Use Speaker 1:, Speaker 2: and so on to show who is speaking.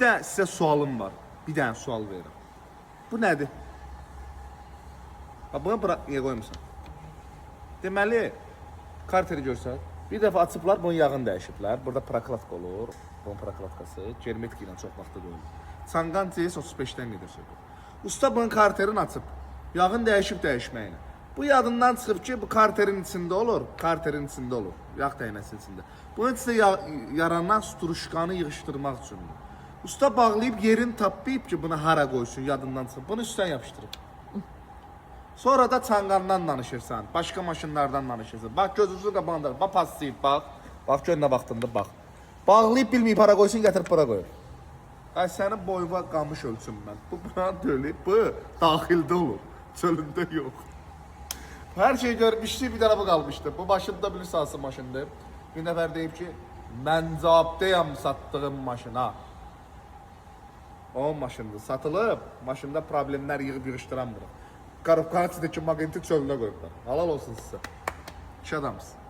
Speaker 1: də sizə sualım var. Bir dənə sual verirəm. Bu nədir? Bax bunu bura niyə qoymusan? Deməli, karteri görsək, bir dəfə açıblar, bunun yağını dəyişiblər. Burada prokladka olur. Bunun prokladkası germetik ilə çox vaxtı qoyulur. Çanqan CS 35-dən gedir söhbət. Usta bunun karterini açıb. Yağın dəyişib dəyişməyini. Bu yadından çıxıb ki, bu karterin içində olur, karterin içində olur, yağ dəyməsinin içində. Bunun içində yağ, yaranan struşkanı yığışdırmaq üçündür. Usta bağlayıb yerini tapmayıb ki, bunu hara qoysun, yadından çıxıb. Bunu üstdən yapışdırıb. Sonra da çanqandan danışırsan, başqa maşınlardan danışırsan. Bax gözünüzün qabağında, bax paslayıb bax. Bax gör nə vaxtında bax. Bağlayıb bilməyib hara qoysun, gətirib bura qoyur. Ay sənin boyuna qamış ölçüm mən. Bu buranın dölü, bu daxildə olur. Çölündə yox. Hər şey görmüşdü, bir dənə bu qalmışdı. Bu maşında bilirsən hansı maşındır. Bir nəfər deyib ki, mən cavabdeyəm satdığım maşına. Onun maşındır. Satılıb, maşında problemlər yığıb yığışdıran bura. Qarabkanın içindəki maqniti çölünə qoyublar. Halal olsun sizə. İş adamsın.